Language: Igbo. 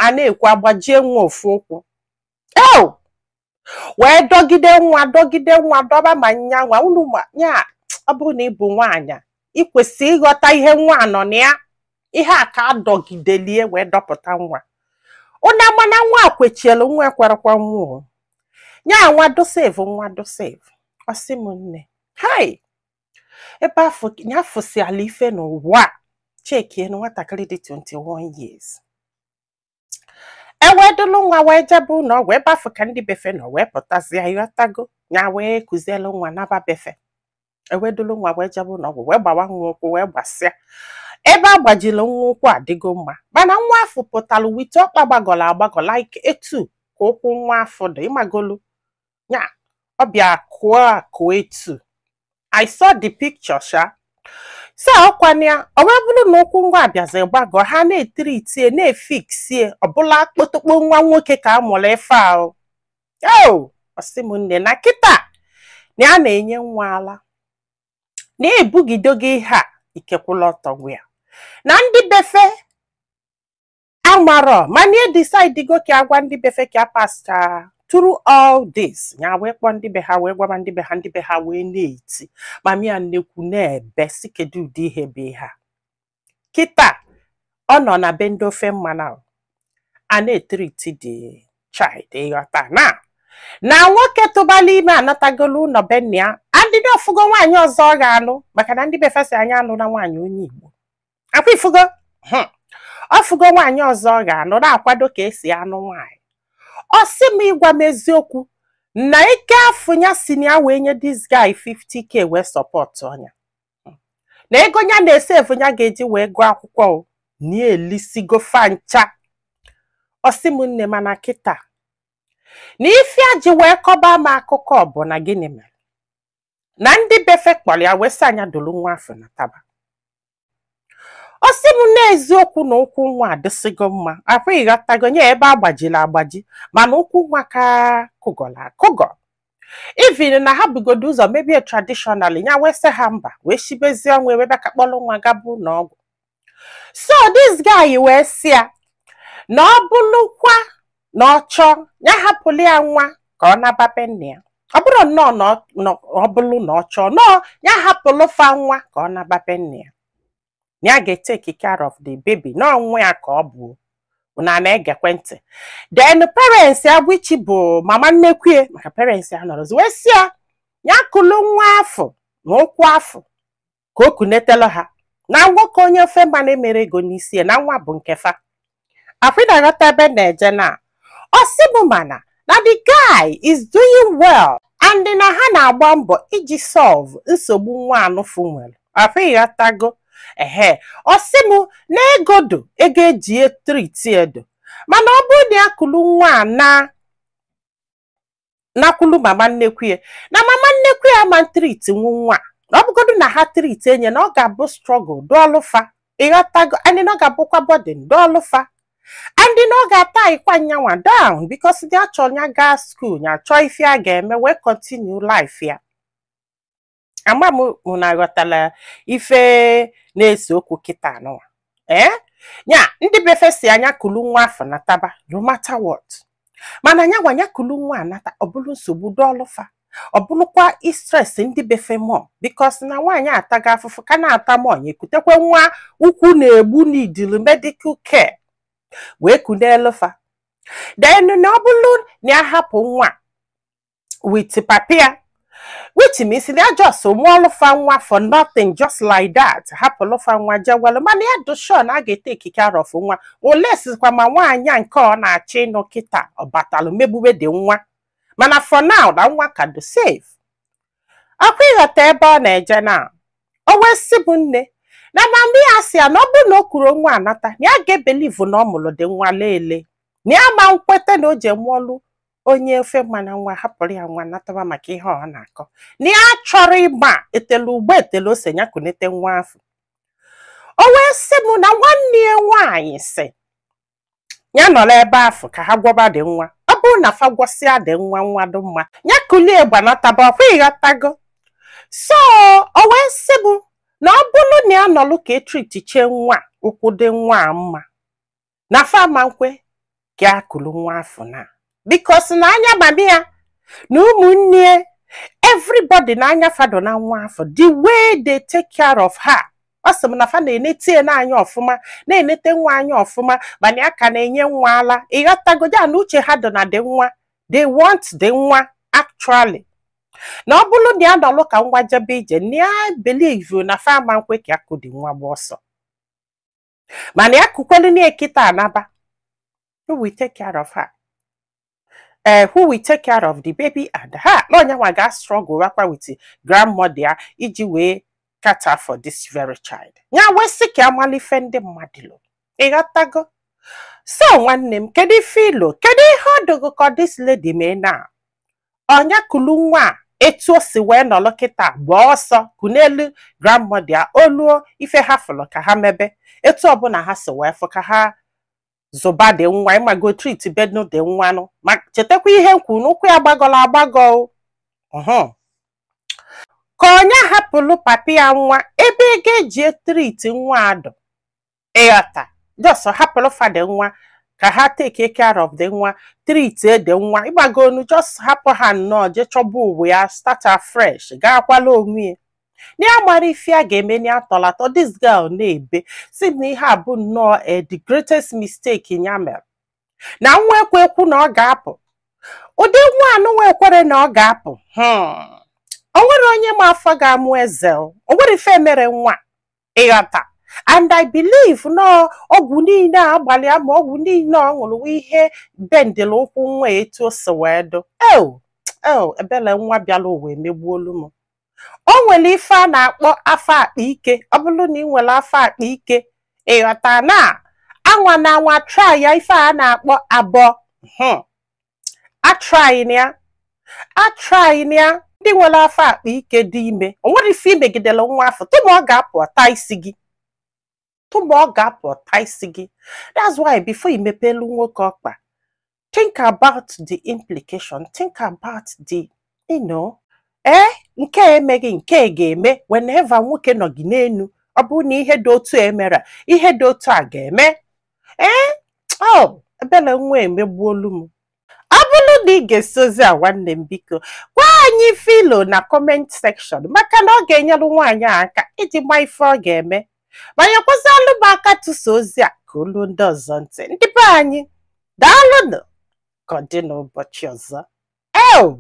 A na-ekwu agbajie nwa ofu ụkwụ eo, wee dọgide nwa, dọgide nwa, dọba ma nyanwa unu ma nya. Ọ bụrụ na ị bụ nwaanyị, ị kwesị ịghọta ihe nwa nọ na ya. Ihe a ka adọgidelie wee dọpụta nwa. Ụna mana nwa kwechielu, nwa ekwerekwa nwa o. Nya nwa do save, nwa do save. Ọsị m nne, hai, ebe afọ ya fụsi ala ife n'ụwa a. Chekie na nwatakịrị dị 21 years ewee dụlụ nwa wee jebe ụlọ ọgwụ. Ebe afọ ka ndị befe nọ wee pụtazie, ịghọtago? Ya wee kụzielu nwa naba befe. Ewee dụlụ nwa wee jebe ụlọ ọgwụ, wee gbawa nwa ụkwụ, wee gbasịa. Ebe a gbajiri nwa ụkwụ adịgo mma, mana nwa afọ pụtalụ with ọkpa gbagọrọ agbagọ, like etu ka ụkwụ nwa afọ dị, ịmagolu ya, ọ bịa kụọ akụ etu I saw the picture sha. So ọkwana ya, ọ wee bụrụ na ụkwụ nwa abịazi gbagọ, ha na-etiritie, na-efiksie, ọbụla kpotokpo nwa nwoke ka a mụrụ ife ahụ o. Ọsị m nne, na kịta na ya na-enye nwa ala, na-ebugido gị ihe a ikekwụla ọtọ gwa ya na ndị befe amarọ, mana e decide go ka agwa ndị befe ka pasta through all this. Ya wee kpọọ ndị be ha, wee gwaba ndị be ha. Ndị be ha wee na-eti mami ya nnekwu, na-ebe si kedu ụdị ihe bụ ihe a. Kịta ọ nọ na be ndị ofe mmanụ a na-etriti the child, ịghọta? Na nwoke tụbala ime anatagolu ụlọ be nna ya, adịdị ọfụgo nwaanyị ọzọ ọ ga-alụ, maka na ndị befe si anya alụ na nwaanyị onye Igbo akwa ifugo. Ọfụgo nwaanyị ọzọ ọ ga-alụ, na-akwado ka esi anụ nwaanyị. Ọ sị m, ịgwa m eziokwu, na ike afọ ya si na ya wee nye this guy 50K wee support ọnya, na ego ya na-esefu ya ga-eji wee gụọ akwụkwọ o na elisigo fancha. Ọ sị m nne, mana kịta na ife a ji wee kọba m akụkọ bụ na gịnị mere na ndị befe kpọrọ ya wee sị anya dolu nwa afọ na taba. Ọ sị m n'eziokwu na ụkwụ nwa adịsịgo mma, akwa ịghọtago nye ebe agbajiri agbaji, mana ụkwụ nwa ka kụgọrọ akụgọ. Even na ha bugodo ụzọ mebie traditionally, ya wee sị ha mba, wee shibezie ọnwa ebe bịa ka kpọrọ nwa gaba ụlọ ọgwụ. So this guy wee sị ya na ọ bụrụkwa na ọ chọọ, ya hapụrụ ya nwa ka ọ naba be nna ya. Ọ bụrụ nnọọ na ọ bụrụ na ọ chọọ nọọ, ya hapụrụ fa nwa ka ọ naba be nna ya, na ya ga-etake care of the baby, na ọnwa ya ka ọ bụ na na-egekwe ntị. Then parents ya, which bụ mama nnekwue, maka parents ya nọrọzi, wee sị ya ya kụlụ nwa afọ na ụkwụ afọ ka o kunetelu ha, na nwoke onye ofe mmanụ emere ego n'isi ya, na nwa bụ nke fa. Akwịna-aghọta ebe na-eje na ọ sị bụ mana na the guy is doing well and na ha na-agba mbọ iji solve nsogbu nwa anụfụ nwere. Akwịghọtago? Ehe, ọ sị m na ego do, ego eji treat edo, mana ọ bụrụ na ya kulu nwa a na nakwulu mama nnekwu ya, na mama nnekwu ya ma treat nwu nwa, na ọ bụgodu na ha treat enye, na ọ ga-abụ struggle dụọlụfa, ịghọtago? And na ọ ga-abụkwa burden dụọlụfa, and na ọ ga-ata ịkwa nyanwa down, because dị achọ ya gaa school, ya chọọ ife a ga-eme wee continue life ya. Ama m mụ na ghọtara ife na-ese okwu kịta anụwa. Ee, ya ndị befe si anya kulu nwa afọ na taba no matter what, mana nya gwa ya kulu nwa anata, ọ bụrụ nsogbu dọọlụfa, ọ bụrụkwa stress ndị befe mọ, because na nwaanyị ataga afụfụ ka na-ata mọ ya, ekutekwe nwa ukwu na-egbu n'idili medical care wee kunelufa. Then na ọ bụrụ na ya hapụ nwa with papia, which means na ya just mụọlụfa nwa for nothing, just like that, hapụlụfa nwa jewelu, mana ya dị sure na a ga-etake care of nwa olesikwa ma nwaanyị a nke ọ na-achọ ịnụ kịta ọ batalụ megbube dị nwa. Mana for now na nwa ka dị safe. Akwa ịghọta ebe ọ na-eje na o wee sị bụ nne, na mama ya sị ya na ọ bụrụ na o kwuru nwa anata, na ya ga-ebelieve na ọ mụrụ dị nwa lele, na ya ma nkweta na o ji mụọlụ onye ofe mmanụ nwa, hapụrụ ya nwa nataba, maka ihe ọ na-akọ na ya chọrọ ịgba etelu ugbo etelu ose ya kunete nwa afọ. O wee sị m na nwanne ya nwaanyị sị ya nọrọ ebe afọ ka ha gwọba dị nwa. Ọ bụrụ na fa gwọsịa dị nwa, nwa dị mma, ya kulie gbanataba. Ọkwa ịghọtago? So o wee sị m na ọ bụrụ na ya nọlụ ka etritichie nwa, ụkwụ dị nwa a mma, na fa ma nkwe. Ka akụlụ nwa afọ na because na anya mami ya na ụmụnne, everybody na anya fado na nwa afọ, the way they take care of her. Ọ sị m na fa na-enete ya n'anya ọfụma, na-enete nwa anya ọfụma, mana ya ka na-enye nwa ala. Ịghọtago ya na uche ha dị na dị nwa, they want the nwa actually. Na ọ bụrụ na ya nọlụ ka nwa jebe ije, na ya believe na fa ama nkwe ka ya kụdi nwa gba ọsọ, mana ya kukwelu na ekita anaba, who will take care of her, who will take care of the baby and her? Na onye nwa ga struggle wakwa with grandmother ya iji wee cater for this very child. Ya wee sị ka amala ife ndị mmadụ lo. Ịghọtago? So nwanne m, kedu ife ilo? Kedu ihe ọ dụgo ka this lady mee na ọnya kulu nwa a etu o si wee nọrọ kịta, gbaa ọsọ kunelu grandmother ya, oluo ife ha fụrụ ka ha mebe, etu ọbụla ha si wee fụ ka ha zụba dị nwa, ịmago, treat bednu dị nwanụ, ma chetakwa ihe m kwuru n'ụkwụ ya gbagọrọ agbagọ o. Ka onye hapụlụ papi ya nwa ebe ego eji e-treat nwa adụ, ịghọta? Just hapụlụ fadị nwa ka ha take care of the nwa, treat the nwa, ịgbagonu, just hapụ ha nnọọ jee chọba ụwa ya, start afresh, gaakwala onwe ya. Na ya mara ife a ga-eme na ya tọlatọ. This girl na-ebe si na ihe a bụ nnọọ the greatest mistake ya mere, na nwa ekwe ekwu na ọ ga-apụ. Ụdị nwa anụnwa ekwere na ọ ga-apụ. O nwere onye ma afọ ga-amụ eze o. O nwere ife mere nwa, ịghọta? And I believe na ọgwụ niile a agbalị ama, ọgwụ niile ọ ṅụrụ wụ ihe bendịrị ụkwụ nwa etu o si wee dụ. Eo eo, ebele nwa bịara ụwa emegbuolu m. O nwere ife a na-akpọ afọ akpa ike. Ọ bụrụ na ị nwere afọ akpa ike, ịghọta, na anwa na anwa try ya ife a na-akpọ abọ. A-try na ya, a-try na ya. Ndị nwere afọ akpa ike dị ime, o nwere ife imegidere nwa afọ tụma ọ ga-apụ ọta isi gị, tụma ọ ga-apụ ọta isi gị. That's why before imepelu nwoke ọkpa, think about the implication, think about the ee, nke a emeghị, nke a ga-eme. Whenever nwoke nọ gị n'enu, ọ bụrụ na ihe dị otu a emere, ihe dị otu a ga-eme. Ee, ọ ebele nwa emegbuolu m. Ọ bụrụ na ị ga-esi ozi a, nwanne m, biko gwa anyị filo na comment section, maka na ọ ga-enyere nwaanyị a aka iji gba ife ọ ga-eme. Banyekwazịalụ m aka tụsa ozi a ka olu ndị ọzọ ntị. Ndị be anyị, daalụnụ. Ka ọ dị n'ụbọchị ọzọ. Eo.